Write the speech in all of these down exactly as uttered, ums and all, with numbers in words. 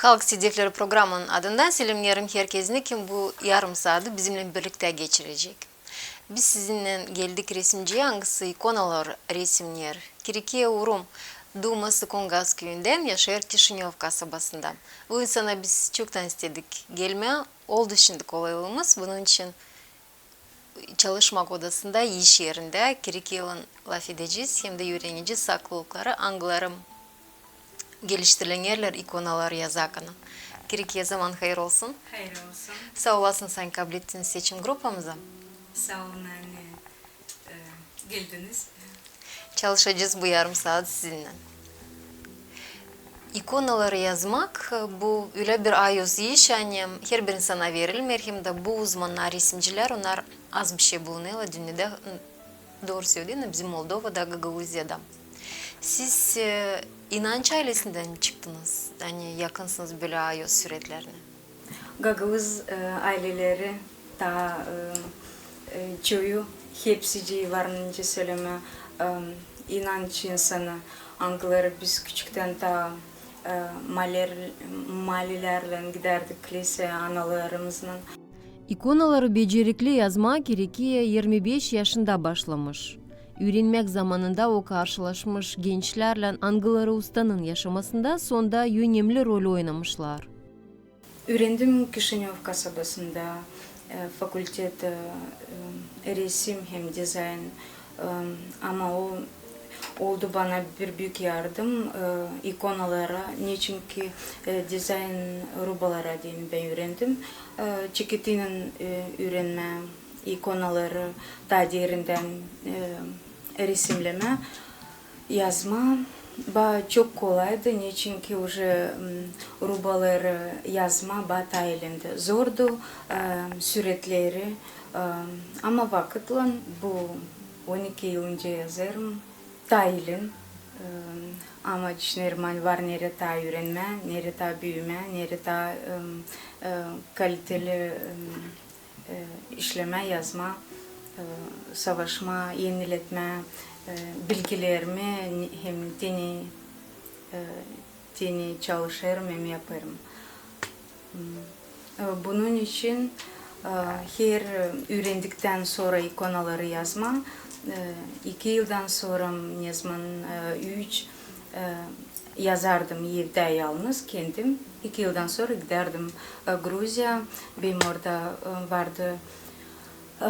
Alkış Sedefleri programanın adından selämneerim herkezini, kim bu yarım saadı bizimnän birliktä geçirecek. Biz sizinnän geldik resimciyä, angısı ikonalar resimneer. Kirikeya Urum, duuması Kongaz küüyündän, yaşêêr Kişinöv kasabasında. Bu insana biz çoktan istedik gelmää, oldu şindi kolaylığımız, bunun için çalışmak odasında, iş erindä Kirikeyanın lafedecez hem dä üürenecez saklılıkları, angıları geliştirilerlär ikonaları yazarkan. Kirikeya, zaman hayır olsun. Hayır olsun. Saa olasın, sän kablettin seçim gruppamızı. Saa olun, ani, e, geldiniz. Çalışacez bu yarım saat sizinnän. İkonaları yazmak, e, bu ölä bir ayoz iş, ani herbir insana verilmeer, hem dä bu uzmannar, resimcilär, onnar az bişey bulunêrlar dünnedä, dooru söledin, bizim Moldovada, Gagauziyada. Siz, e, inanç aylesindän mi çıktınız, ani yakınsınız bölä ayoz süretlerinä? Gagauz, e, ayleleri taa, e, e, çoyu, hepsicii var, nicä sölemää, e, inanç insanı, angıları biz küçüktän taa, e, maler-, malilerlän gidärdik kliseyä analarımıznın. İkonaları becerikli yazmaa Kirikeya irmi beş yaşında başlamış. Üürenmäk zamanında o karşılaşmış gençlerlän, angıları ustanın yaşamasında sonda önemli rol oynamışlar. Üürendim Kişinöv kasabasında, e, fakultet, e, e, resim hem dizayn, e, ama o oldu bana bir büük yardım, e, ikonalara, neçinki, e, dizayn rubalara deyni bän üürendim. E, çeketinän, e, üürenmää ikonaları taa derindän, e, resimlemää, yazmaa. Bana çok kolaydı, neçinki uje, m, rubaları yazmaa bana taa elindä. Zordu, e, süretleri, e, ama vakıtlan, bu on iki yıl nicä yazêrım, taa elin, e, ama düşünerim, ani var neredä taa üürenmää, neredä taa büümää, neredä taa, e, e, kaliteli, e, e, işlemää, yazmaa, e, savaşmaa, eniletmää, e, bilgilerimi, hem te ni, e, te ni çalışêrım hem yapêrım. M, e, bunun için, e, her üürendiktän sora ikonaları yazmaa, e, iki yıldan sora, nezaman, e, üç, e, yazardım evdä yalnız, kendim. İki yıldan sora gidärdim, e, Gruziya. Benim orada, e, vardı, e,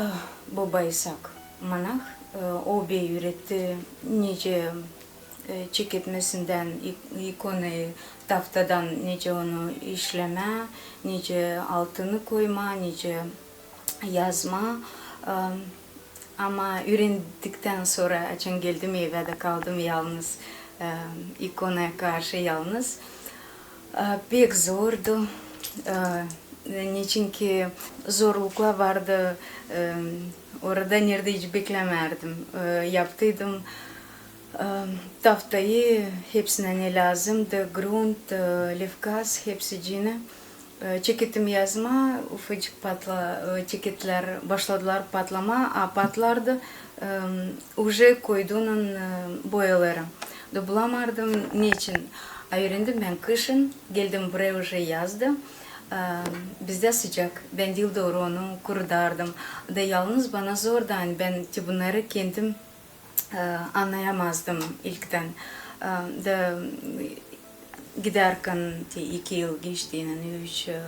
baba İsak monah. E, o bey üüretti nicä, e, çeketmesindän ik-, ikonayı taftadan, nicä onu işlemää, nicä altını koymaa, nicä yazmaa. E, Ama üürendiktän sora, açan geldim evä dä kaldım yalnız, e, ikonaya karşı yalnız. E, pek zordu. E, neçinki zorluklar vardı, e, orada, neredä hiç beklämärdim. E, yaptıydım, e, taftayı, hepsinä ne lääzımdı, grunt, e, lefkas, hepsicini. E, çeketim yazmaa, ufacık patla-, e, çeketlär başladılar patlamaa, a patlardı, e, uje koydunan, e, boyaları. Da bulamardım, neçin. A üürendim bän kışın, geldim buraya, uje yazdı. E, bizdä sıcak, bän diil dooru onu kurudardım. Da yalnız bana zordu, ani bän te bunnarı kendim e, annayamazdım ilktän. E, da gidärkän, te iki yıl geçtiynän, üç, e,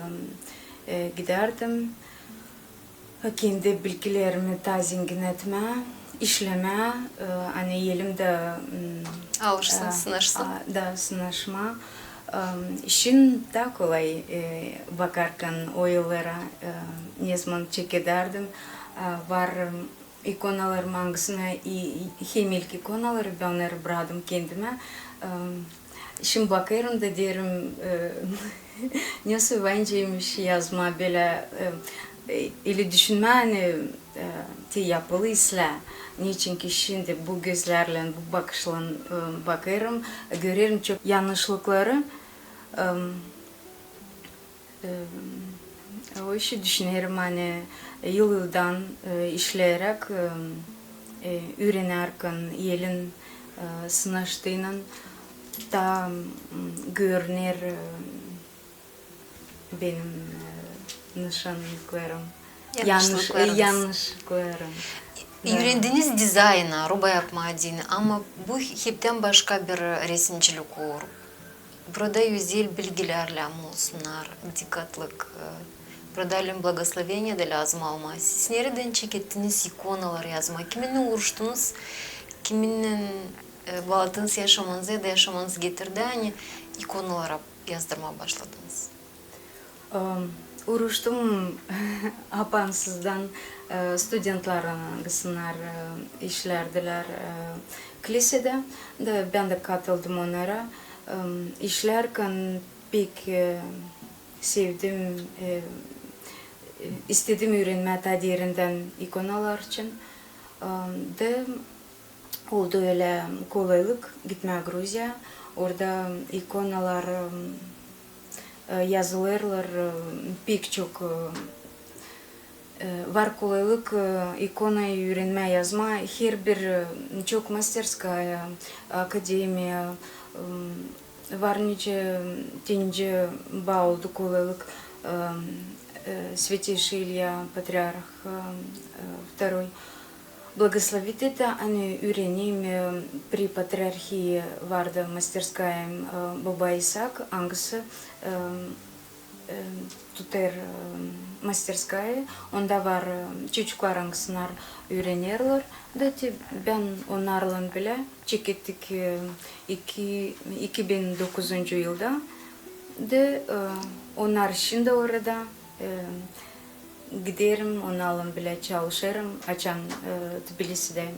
e, gidärdim. Kendi bilgilerimi taa zenginletmää, işlemää, e, ani elim dä, m, Alışsın, e, sınaşsın. A, da sınaşmaa. E, şindi taa kolay, e, bakarkan o yıllara, e, nezaman çekedärdim, e, var, ikonalarım, angısını i-, i-, hem ilk ikonaları bän onarı braktım kendimä. E, şindi bakêrım da deerim, e, ne suvayıncaymış yazmaa bölä, e, e, ili düşünmää, ani, e, te yapılı islää. Neçinki şindi bu gözlärlän, bu bakışlan, e, bakêrım, görerim çok yannışlıkları. E, E, o işi düşünerim, ani yıl-yıldan, e, işleyeräk, e, e, üürenärkän, elin, e, sınaştıynan taa, m, görüner, e, benim e, nışanlıklarım. Yanlış, e, yanlışlıklarınız. Yanlışlıklarım. Da. Üürendiniz dizaynı, aruba yapmaa deyni, ama bu heptän başka bir resimcilik uur. Burada özel bilgilär lääzım olsunnar, dikkatlık. E, burada lääzım blagosloveniya da lääzım almaa. Siz neredän çekettiniz ikonaları yazmaa? Kiminnän uuruştunuz, kiminnän e, baatınız yaşamanızı ya da yaşamanız getirdi, ani ikonaları yazdırmaa başladınız? E, uuruştum apansızdan, e, studentlär, angısınnar e, işlärdilär e, klisedä, da bän dä katıldım onnara. E, işlärkän pek e, sevdim, e, e, istedim üürenmää taa derindän ikonalar için. E, da oldu ölä kolaylık gitmää Gruziyaya. Orada ikonalar e, yazılêrlar e, pek çok e, e, var kolaylık e, ikonayı üürenmää yazmaa. Herbir e, çok masterskaya, akademiya, e, var nicä, te nicä baa oldu kolaylık e, e, Sveteyşi İlya Patriarh e, e, второй blagoslovit etti, ani üürenim e, pri Patriarhii vardı masterskaya e, Baba İsak, angısı e, e, tutêr e, masterskayı, onda var e, çocuklar, angısınnar üürenerlär, da te bän onnarlan bilä çekettik e, iki, iki bin dokuzuncu yılda, da e, onnar şindi orada. E, giderim, onnarlan bilä çalışêrım, açan e, Tbilisidäyim.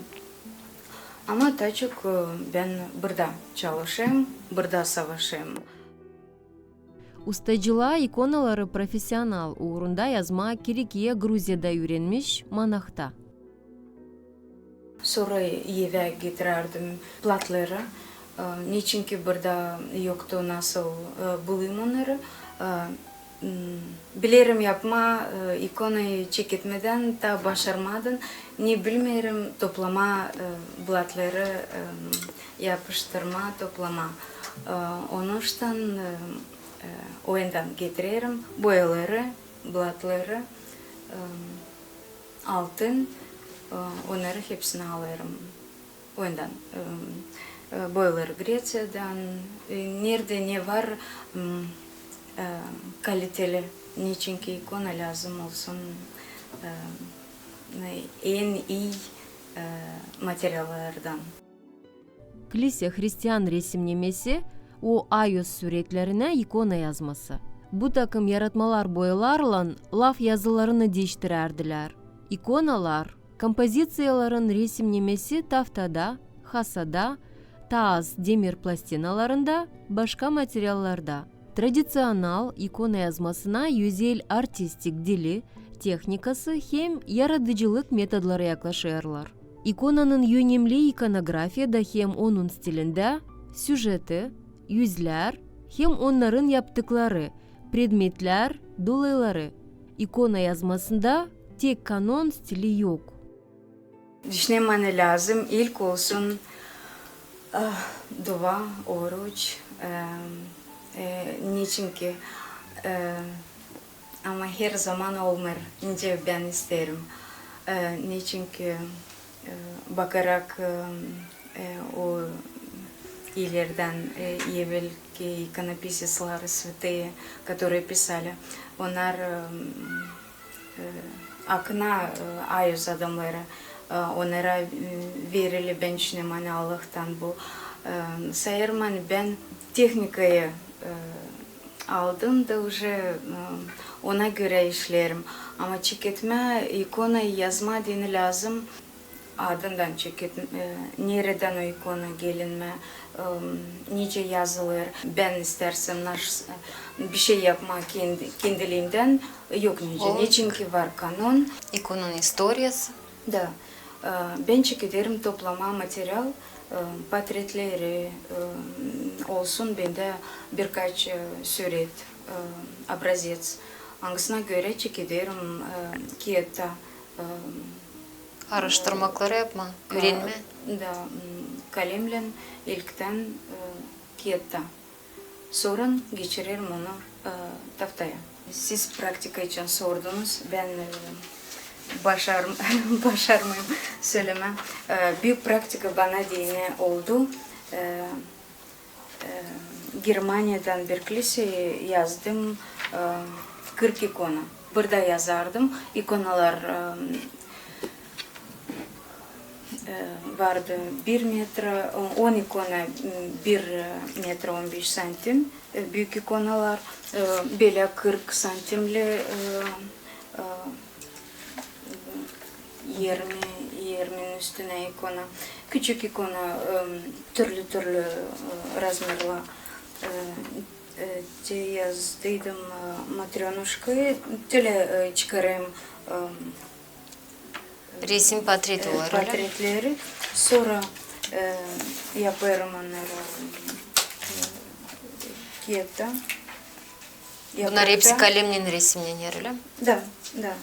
Ama taa çok e, bän burada çalışêrım, burada savaşêrım. Ustacılaa ikonaları profesional uurunda yazmaa Kirikiya Gruziyada üürenmiş, Manahta. Sora evä getirärdim platları, e, neçinki burada yoktu nasıl e, bulayım onnarı. E, m, bilerim yapmaa e, ikonayı çeketmedän, taa başarmadan, ne bilmeerim toplamaa e, platları, e, yapıştırmaa, toplamaa. E, onuştan e, e, oyundan getirerim boyaları, platları, e, altın, e, onnarı hepsini alêrım. Ondan e, e, boyaları Greciyadan, e, neredä ne var m, e, kaliteli, neçinki ikona lääzım olsun e, en ii e, materiallardan. Klise hristian resimnemesi, o Ayos süretlerinä ikona yazması. Bu takım yaratmalar boyalarlan laf yazılarını diiştirärdilär. İkonalar, kompoziţiyaların resimnemesi taftada, hasada, taa az demir plastinalarında, başka materiallarda. Tradiţional ikona yazmasına özel artistik dili, tehnikası hem yaradıcılık metodları yaklaşêrlar. İkonanın önemli ikonografiyada hem onun stilindä süjeti, üzlär hem onnarın yaptıkları, predmetlär dolayları. İkona yazmasında tek kanon stili yok. Düşünerim, ani lääzım ilk olsun e, dua, oruç, e, e, neçinki e, ama herzaman olmêêr nicä bän isteerim. E, neçinki e, bakarak e, e, o ilerdän e, evelki ikonopisecları, svetые, которые писали, onnar e, e, akına e, Ayos adamnarı, e, onnara e, verili, bän düşünerim, ani Allahtan bu. E, sayêrım, ani bän tehnikayı e, aldım da uje e, ona görä işleerim. Ama çeketmää, ikonayı yazmaa deyni lääzım adından çeket, e, neredän o ikona gelinmää, e, nicä yazılêr. Bän istärsem naş-, bişey yapmaa kendi, kendiliimdän, yok nicä. Olmêêr. Neçinki var kanon. İkonanın istoriyası. Da. E, bän çekederim toplamaa material, e, portretleri, e, olsun bendä birkaç e, süret, e, образец. Angısına görä çekederim e, kiyattan, e, Araştırmakları yapmaa, üürenmää. Da, m, kalemnän ilktän e, kiyattan. Sora geçirerim onu e, taftaya. Siz praktika için sordunuz. Bän, e, başar-, başarmayım sölemää. E, büük praktika bana deyni oldu. E, e, Germaniyadan bir klişe yazdım, e, kırk ikona. Burada yazardım. İkonalar, e, e, vardı bir metra, on ikona, m, bir metra on beş santim, e, büük ikonalar, e, bölä kırk santimli, e, e, irmi, irminin üstünä ikona. Küçük ikona, e, türlü-türlü, e, razmerlä. E, e, te yazdıydım, e, matrönuşka, tölä, e, çıkarêrım, e, Resim, portret e, olarak, ölä mi? Portretleri. Sora, e, yapêrım onnarı, e, kiyattan. Bunnar hepsi kalemnen resimnenär, ölä mi? Da, da.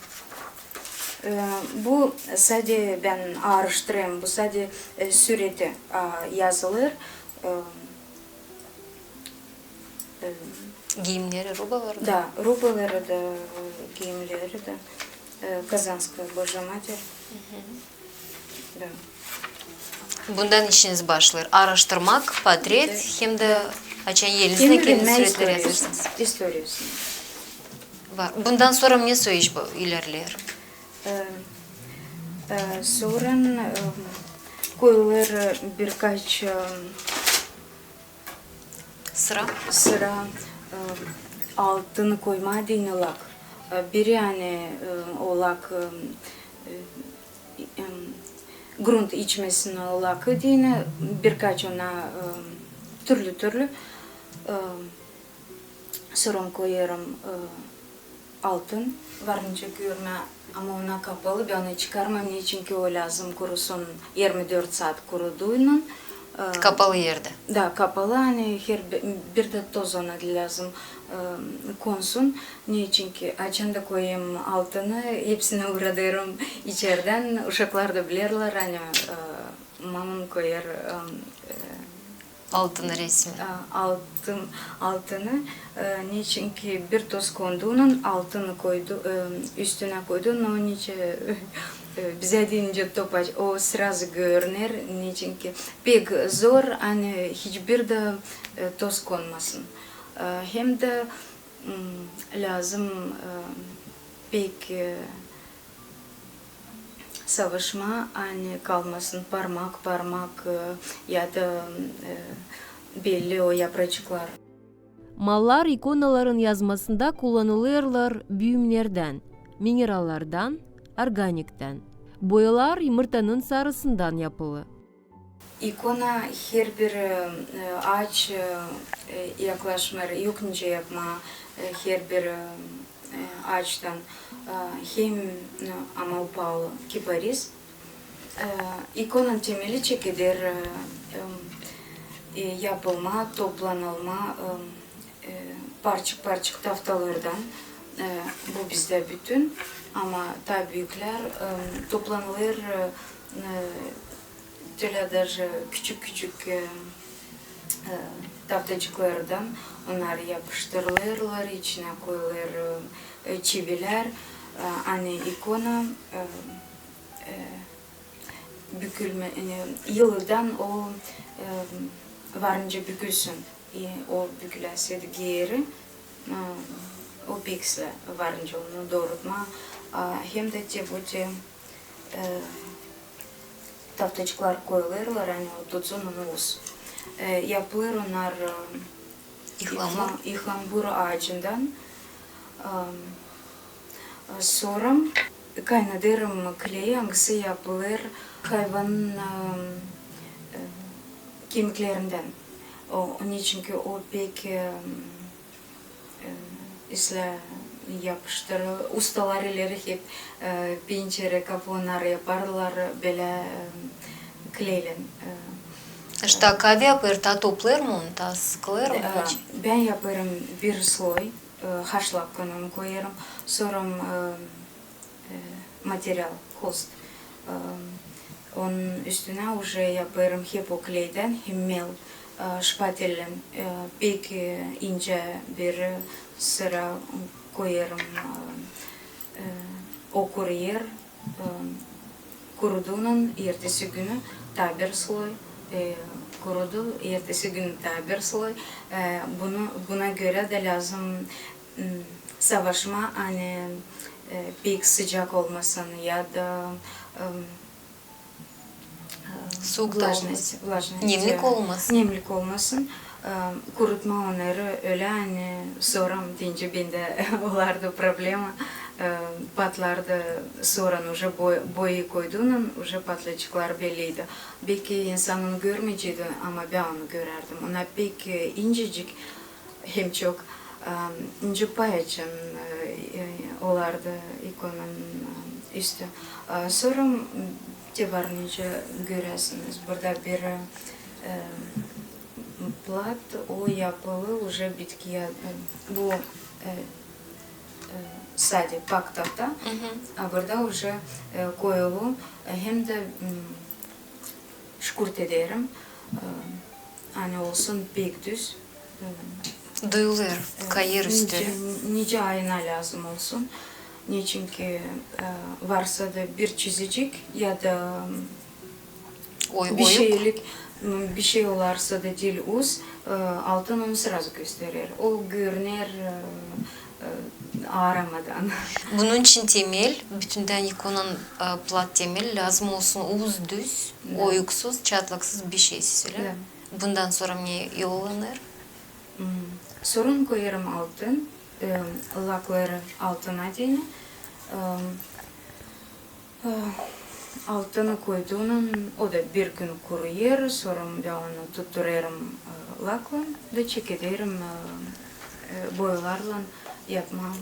E, bu sade bän aaraştırêrım, bu sade, e, süretini, a, yazılêr. E, e, Giimneri, rubaları da? Da, rubaları da, giimleri dä. E, Казанская Божья Матерь. Da. Bundan işiniz başlêêr. Aaraştırmak, portret, hem dä açan elinizdä kendiniz süretleri yazêrsınız. İstoriyasını. Var. Bundan sora nesoy iş bu ilerleer? E, e, sora, e, koyulêr birkaç, e, sıra, sıra, e, altını koymaa deyni lak. E, biri, ani, e, o lak, e, e, em, grunt içmesin o lakı deyni, birkaç ona, e, türlü-türlü, e, Sora koyêrım, e, altın. Var nicä görmää, ama ona kapalı, bän onu çıkarmêêrım, neçinki o lääzım kurusun irmi dört saat kuruduynan. E, kapalı erdä? Da, kapalı, ani her bi-, bir dä toz ona lääzım, e, konsun. Neçinki açan da koyêrım altını, hepsini uradêrım içerdän, uşaklar da bilerlär, ani, e, maman koyêr, e, e, Altın resim. A, altın, altını, e, neçinki bir toz konduynan altını koydu, e, üstünä koydu, no nicä, e, bizä deyni topaç, o srazı görüner, neçinki pek zor, ani hiçbir dä, e, toz konmasın. E, hem dä, m, lääzım, e, pek, e, savaşmaa, ani kalmasın parmak, parmak, e, ya da, e, belli o yapraçıklar. Mallar ikonaların yazmasında kullanılêrlar büümnerdän, minerallardan, organiktän. Boyalar yımırtanın sarısından yapılı. İkona herbir, e, aaç, e, e, yaklaşmêêr, yok nicä yapmaa, e, herbir, e, e, aaçtan, e, hem, e, amal paalı kiparis. E, ikonanın temeli çekeder, e, e, e, yapılmaa, toplanılmaa, e, e, parçık-parçık taftalardan, e, bu bizdä bütün, ama taa büüklär, e, toplanılêr, e, e, tölä daje küçük-küçük, e, e, taftacıklardan, onnar yapıştırılêrlar, içinä koyulêr, e, e, çivilär, e, ani ikona, e, e, bükülmä, e, yılıdan o, e, var nicä bükülsün. E, o büküläseydi geeri, e, o pek islää var nicä onu doorutmaa, a, hem dä te bu te, e, taftacıklar koyulêrlar, ani o tutsun onu uz. E, yapılêr onnar, e, İhlambur. İhla-, ihlambur aacından. Am, sora kaynadêrım kley, angısı yapılêr hayvanın, am, e, kemiklerindän. O, neçinki o pek, e, e, islää yapıştırı. Ustalar ileri hep, e, pençere, kapu onnar yapardılar bölä, e, kleylän, e. Ştakaavi yapêr, taa toplêêr mı onu, taa sıkılêr mı? E, bän yapêrım bir sloy, e, haşlap kınan koyêrım, sora, e, e, material, host. E, onun üstünä uje yapêrım hep o kleydän hem mel, e, şpatellän, e, pek, e, incä bir, e, sıra, m, koyêrım, e, e, o kuruêr, e, kuruduunnan ertesi günü taa bir sloy, e, kurudu, ertesi günü taa bir sloy. E, bunu, buna görä dä lääzım, m, savaşmaa, ani, e, pek sıcak olmasın ya da, e, e, Suuk da влажность, olmasın. Влажность, Nemlik e, olmasın. Nemlik olmasın. E, kurutmaa onnarı ölä, ani sora deyni bendä olardı problema, e, patlardı sora, uje boy-, boyu koyduunnan uje patlayaceklar belliydi. Beki insan onu görmeyeceydi, ama bän onu görärdim. Ona pek, e, incecik, hem çok, e, incä pay açan, e, e, olardı ikonanın, e, üstü. E, sora, m, te var nicä görersiniz, burada bir, e, plat, o yapılı uje bitki ya-, e, bu, e, e, sade pak tahta, a burada uje, e, koyulu, e, hem dä, m, şkurt ederim, e, ani olsun pek düz. E, Duyulêr, kayêr üstü. Nicä, nicä ayna lääzım olsun. Neçinki, e, varsa da bir çizicik ya da Oy-, bir oyuk. Şeylik, m, bir şey olarsa da diil uz, e, altın onu srazı gösterer. O görüner, e, e, aramadan. Bunun için temel, bütündän ikonanın, e, plat temel lääzım olsun uz, düz, oyuksuz, çatlaksız bir şey, ölä? Bundan sora ne yollanêr? M, sora koyêrım altın, e, lakları altına deyni. E, e, altını koyduunnan o da bir gün kuruêr, sora bän onu tutturêrım, e, laklan da çekederim, e, e, boyalarlan yapmaa.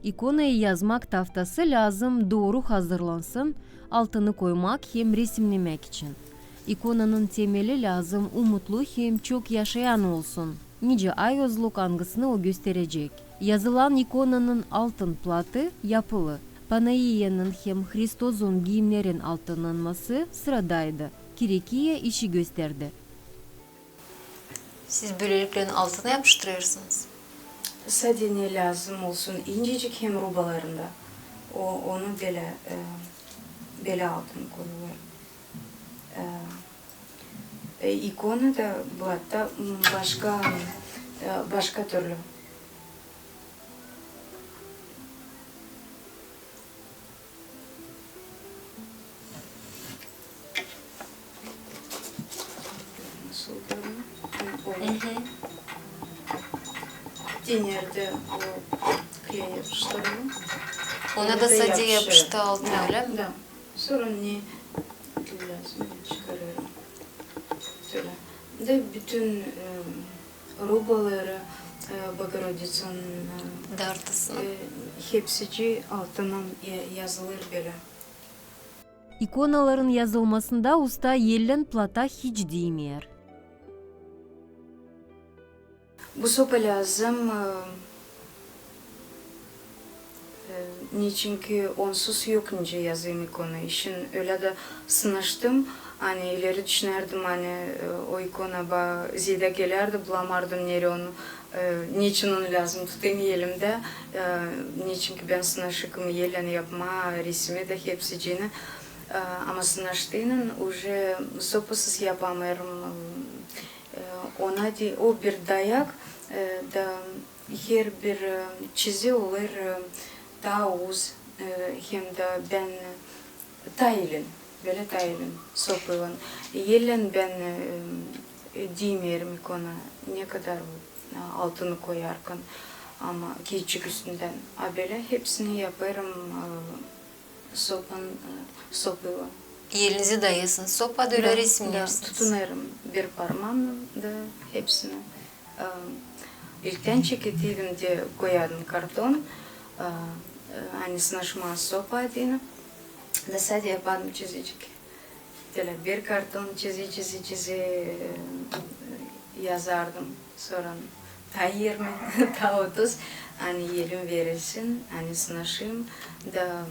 İkonayı yazmak taftası lääzım dooru hazırlansın, altını koymak hem resimnemäk için. İkonanın temeli lääzım umutlu hem çok yaşayan olsun, nicä ay ozluk, angısını o gösterecek. Yazılan ikonanın altın platı yapılı. Panaiyanın hem Hristozun giimnerin altınlanması sıradaydı. Kirekiya işi gösterdi. Siz böleliklerin altına yapıştırêrsınız? Sade ne lääzım olsun incecik hem rubalarında. O, onu bölä, e, bölä altın koyulêr. E, e, ikona da bu hatta, m, başka, e, başka türlü. Nasıl görünüyor? Hı hı. Te nerdä o kley yapıştırılı. Ona da sade yapıştı altına, ölä mi? Da. Sora ne lääzım, çıkarêrım. Şölä. Da bütün, e, rubaları, e, Bogorodiţanın, e, dartısını, e, hepsicii altından, e, yazılêr bölä. İkonaların yazılmasında usta ellän plata hiç diimeer. Bu sopa lääzım, e, e, neçinki onsuz yok nicä yazayım ikona. İşin ölä dä sınaştım, ani ileri düşünärdim, ani, e, o ikona bana zeedä gelärdi, bulamardım nere onu, e, neçin onu lääzım tutayım elimdä, e, neçinki bän sınaşıkım ellän yapmaa resimi da hepsicini. E, ama sınaştıynan uje sopasız yapamêêrım, e, ona di-, o bir dayak, e, da herbir, e, çizi olêr, e, taa uz, e, hem dä bän, e, taa iilin, bölä taa iilin sopaylan. Ellän bän, e, e, diimeerim ikona, ne kadar, e, altını koyarkan, ama kiyatçık üstündän. A bölä hepsini yapêrım, e, sopan, e, sopaylan. Elinizi dayêrsınız sopa da ölä resimneersiniz. Da, tutunêrım bir parmaamnan da hepsini. E, ilktän çeketiydim da koyardım karton, e, e, ani sınaşmaa sopa deyni. Da sade yapardım çizicik. Bölä bir karton çizi, çizi, çizi, e, yazardım. Sora taa irmi, taa otuz, ani elim verilsin, ani sınaşayım da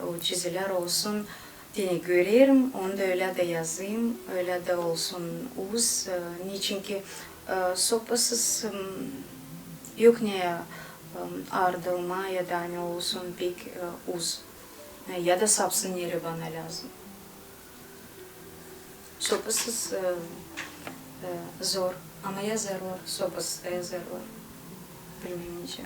o çizilär olsun, te ne görerim, onu da ölä dä yazayım, ölä dä olsun uz, e, neçinki, e, sopasız, m, yok ne, e, Ardılma ya da ani olsun pek, e, uz. E, ya da sapsın neredä bana lääzım. Sopasız, e, e, zor. Ama yazêrlar, sopasız da yazêrlar. Bilmeerim nicä.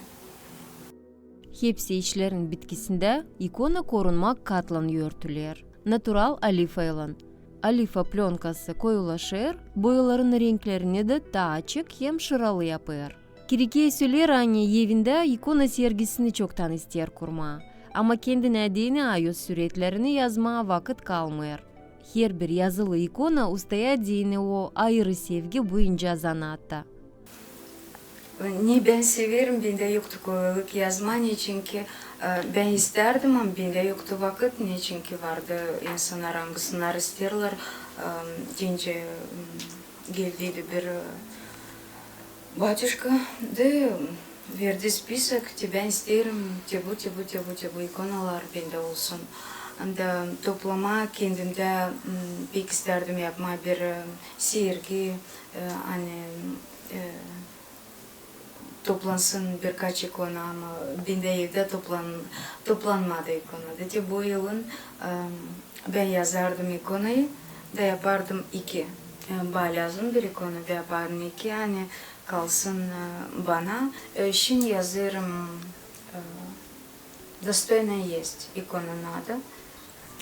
Hepsi işlerin bitkisindä ikona korunmaa katlan örtüler. Natural alifaylan. Alifa plönkası koyulaşêr, boyaların renklerinä dä taa açık hem şıralı yapêr. Kirikey söleer, ani evindä ikona sergisini çoktan isteer kurmaa, ama kendinä deyni ayoz süretlerini yazmaa vakıt kalmêêr. Herbir yazılı ikona ustaya deyni o ayırı sevgi boyunca zanaatta. Ne bän severim, bendä yoktu kolaylık yazmaa, neçinki, e, bän istärdim, ama bendä yoktu vakıt, neçinki vardı insannar, angısınnar isteerlär, e, deyni, m, geldi bir, e, batuşka da verdi spisok, te bän isteerim, te bu, te bu, te bu, te bu ikonalar bendä olsun. Da toplamaa kendimdä, m, pek istärdim yapmaa bir, e, sergi, e, ani, e, toplansın birkaç ikona, ama bendä evdä toplan-, toplanmadı ikona. Da te bu yılın, e, bän yazardım ikonayı, da yapardım iki. E, bana lääzım bir ikona, da yapardım iki, ani kalsın, e, bana. E, şindi yazêrım, e, Достойная есть ikonanın adı.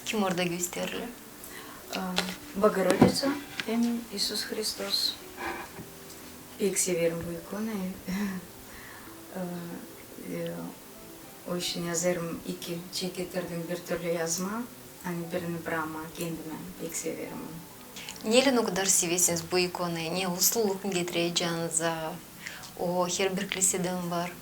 Kim orada gösterilär? E, Bogorodiţa hem İisus Hristos. Pek severim bu ikonayı. E, e, o için yazêrım iki, çeketirdim bir türlü yazmaa, ani birini brakmaa kendimä, pek severim onu. Neylän o kadar seversiniz bu ikonayı? Ne usluluk mu getirer canınıza? O herbir klisedä var.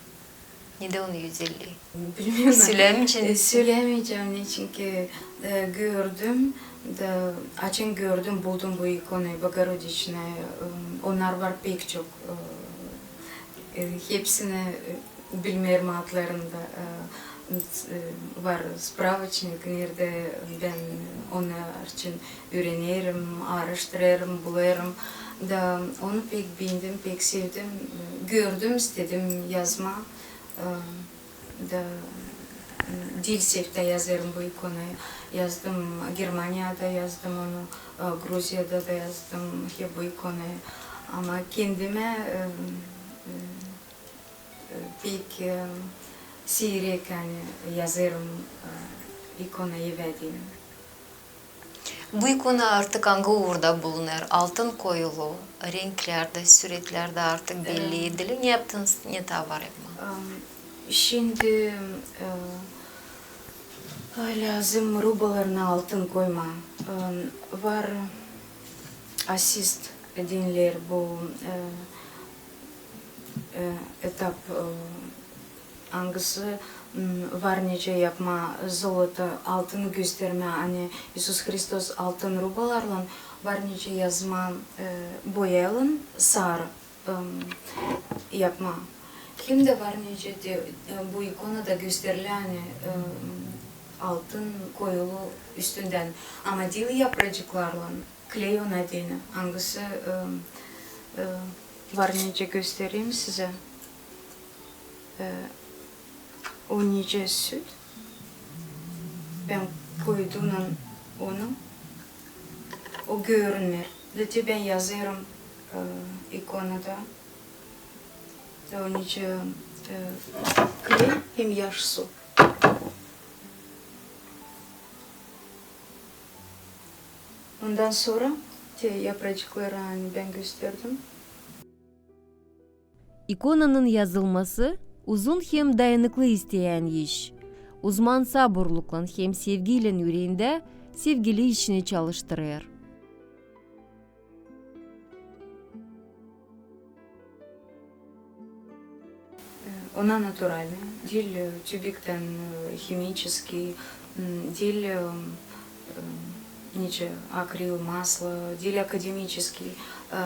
Nedä onun özelliyi? Bilmeerim. Sölämeyecän. E, sölämeyecäm, neçinki, e, gördüm da, açan gördüm, buldum bu ikonayı Bogorodiţnayı, e, onnar var pek çok, e, e, hepsini, e, bilmeerim adlarını da, e, e, var spravoçnik, neredä bän onnar için üürenerim, aaraştırêrım, bulêrım. Da onu pek beendim, pek sevdim. Gördüm, istedim yazmaa. E, da, m, diil seftä yazêrım bu ikonayı. Yazdım Germaniyada, yazdım onu, e, Gruziyada da yazdım hep bu ikonayı. Ama kendimä, e, e, e, pek, e, siirek, ani yazêrım, e, ikona evä deyni. Bu ikona artık angı uurda bulunêr? Altın koyulu, renklerdä, süretlerdä artık belli edili. Ne yaptınız, ne taa var yapmaa? Am, şindi, e, lääzım rubalarını altın koymaa. Am, var asist deyni bu, e, e, etap, e, angısı, m, var nicä yapmaa zolota, altını göstermää, ani İisus Hristos altın rubalarlan, var nicä yazmaa, e, boyaylan saarı, em, yapmaa. Hem dä var nicä dä, e, bu ikonada gösterilär, ani, em, altın koyulu üstündän, ama diil yapracıklarlan, kley ona deyni, angısı, e, e, var nicä göstereyim sizä. E, o nicä süt. Bän koydum onu. O görünmeer. Da te bän yazêrım, e, ikonada. Da o nicä, e, kley hem yaş su. Ondan sora te yapracıkları, ani bän gösterdim. İkonanın yazılması uzun hem dayanıklı isteyän iş. Uzman saburluklan hem sevgiylän üreendä sevgili işini çalıştırêr. Ona naturalnıy, diil, e, tübiktän, e, himiçeskiy, m, diil, e, e, nicä akril maslo, diil akademiçeskiy. E,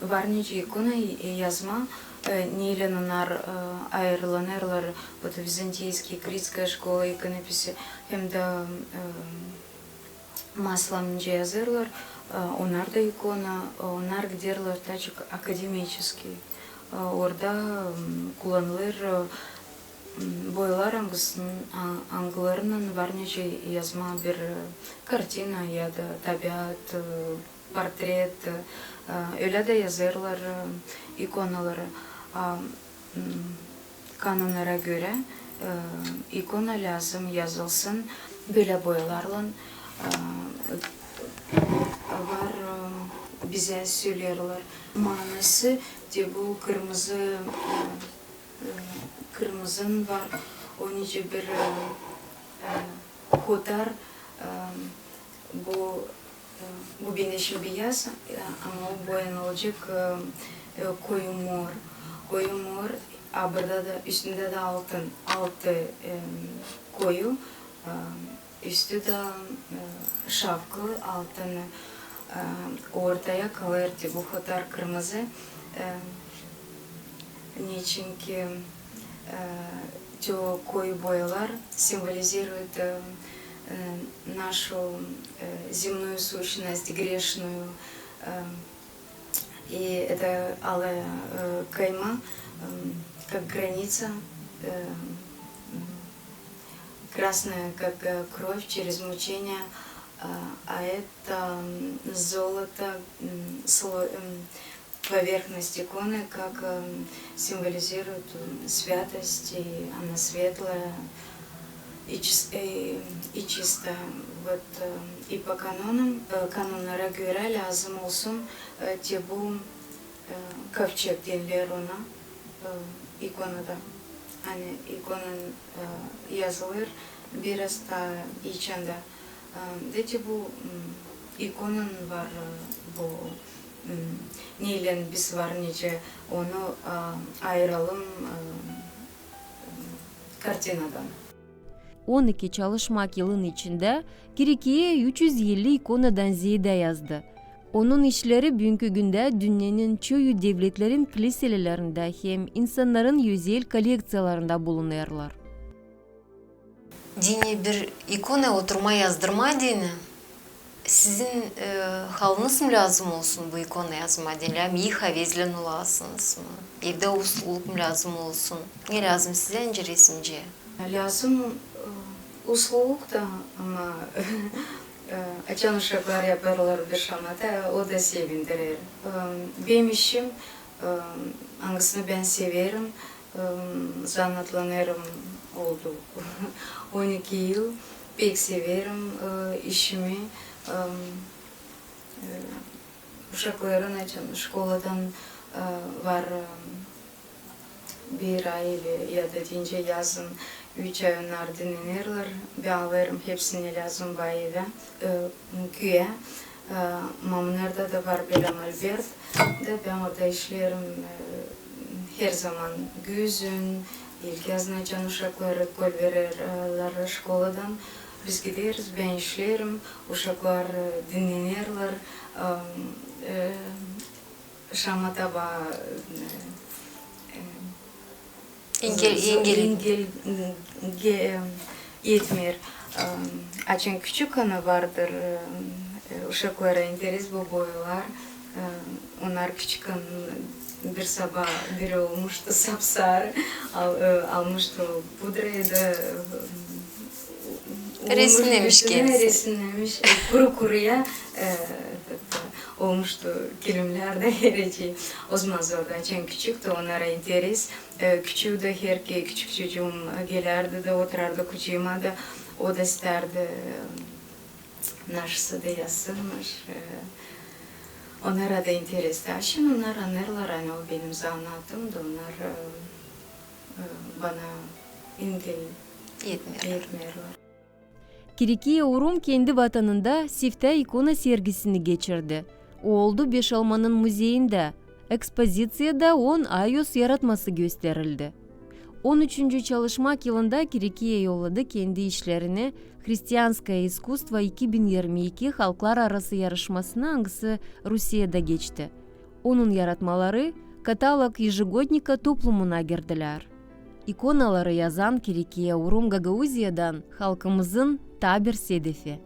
var nicä ikona, e, yazmaa, e, neylän onnar, e, ayırlanêrlar, вот, византийская, критская школа иконописи, hem dä, e, maslom nicä yazêrlar, e, onnar da ikona, e, onnar giderlär taa çok akademiçeskiy. E, orada, m, kullanılêr, e, Boyalar, angısının, a-, angılarınnan var nicä yazmaa bir, e, kartina ya da tabiat, e, portret, e, ölä dä yazêrlar, e, ikonaları. A, m, kanonlara görä, e, ikona lääzım yazılsın bölä boyalarlan. E, var, e, bizä söleerlär. Maanası te bu kırmızı, e, e, kırmızın var, o nicä bir, e, e, hotar, e, bu, e, bu benim için biyaz, e, ama o boyanılacek, e, e, koyu mor. Koyu mor, a burada da üstündä dä altın, altı, e, koyu, e, üstü dä, e, şavkılı altın, e, ortaya kalêr te bu hotar kırmızı, e, neçinki, e, te koyu boyalar символизируют, e, e, нашу, e, земную сущность, грешную, e, и это алая, e, кайма, e, как граница, e, m, красная, как, e, кровь через мучения, e, а это, m, золото, m, сло-, m, поверхность иконы, как, э, символизирует, э, святость, и она светлая и чис-, и, и чистая. Вот, э, и по канонам, э, канонlara görä lääzım olsun, э, te bu, э, ковчег deniler ona, э, ikonada. Ani ikonan, э, yazılêr biraz taa içindä. Ee, da te bu, m, ikonan var, e, bu, m, neylän biz var nicä onu, e, ayıralım, e, kartinadan. On iki çalışmak yılın içindä Kirikiya üç üz elli ikonadan zeedä yazdı. Onun işleri büünkü gündä dünnenin çoyu devletlerin kliselelerindä hem insannarın özel kollekţiyalarında bulunêrlar. Deyni bir ikona oturmaa yazdırmaa deyni. Sizin, e, halınız mı lääzım olsun bu ikona yazmaa deyni? Lääzım, havezlän olasınız mı? Evdä usluluk mu lääzım olsun? Ne lääzım sizä resimciyä? Lääzım, e, usluluk da, ama, e, açan uşaklar yapêrlar bir şamata, o da sevindirer. E, benim işim, e, angısını bän severim, e, zanaatlanêrım oldu on iki yıl. Pek severim, e, işimi. E, e, uşakların açan şkoladan, e, var, e, bir aylä ya da deyni yazın üç ay onnar dinnenerlär. Bän alêrım hepsini lääzım baa evä, e, küüyä. E, Mamunerdä dä var bölä molbert. Da bän orada işleerim, e, herzaman güzün, ilkyazın açan uşakları kolvererlär şkoladan. Biz gideriz, bän işleerim, uşaklar, e, dinnenerlär. E, e, şamata baa, e, e, engel, engel, e, etmeer. E, açan küçük ana vardır, e, e, uşaklara interes bu boyalar. E, onnar küçük ana bir sabaa biri olmuştu sapsarı, al-, e, almıştı pudrayı da, e, resimnemiş kendisini. Resimnemiş, e, kuru-kuruya, e, olmuştu kilimnerdä, her şey. Ozaman zordu, açan küçüktü, onnara interes. E, küçüü dä herkezi, küçük çocuum, e, gelärdi dä, oturardı kucama da, o da istärdi, e, naşısı da yazsınmış. E, onnara da interes. Şindi onnar annêêrlar, ani o benim zanaatım da, onnar, e, e, bana engel etmeerlär. Kirikiya Urum kendi vatanında siftää ikona sergisini geçirdi. O oldu Beşalmanın muzeyindä. Ekspoziţiyada on ayos yaratması gösterildi. On üçüncü çalışmak yılında Kirikiya yolladı kendi işlerini Христианское искусство iki bin yirmi iki halklararası yarışmasına, angısı Rusiyada geçti. Onun yaratmaları Katalog Ежегодника toplumuna girdilär. İkonaları yazan Kirikiya Urum Gagauziyadan halkımızın taa bir sedefi.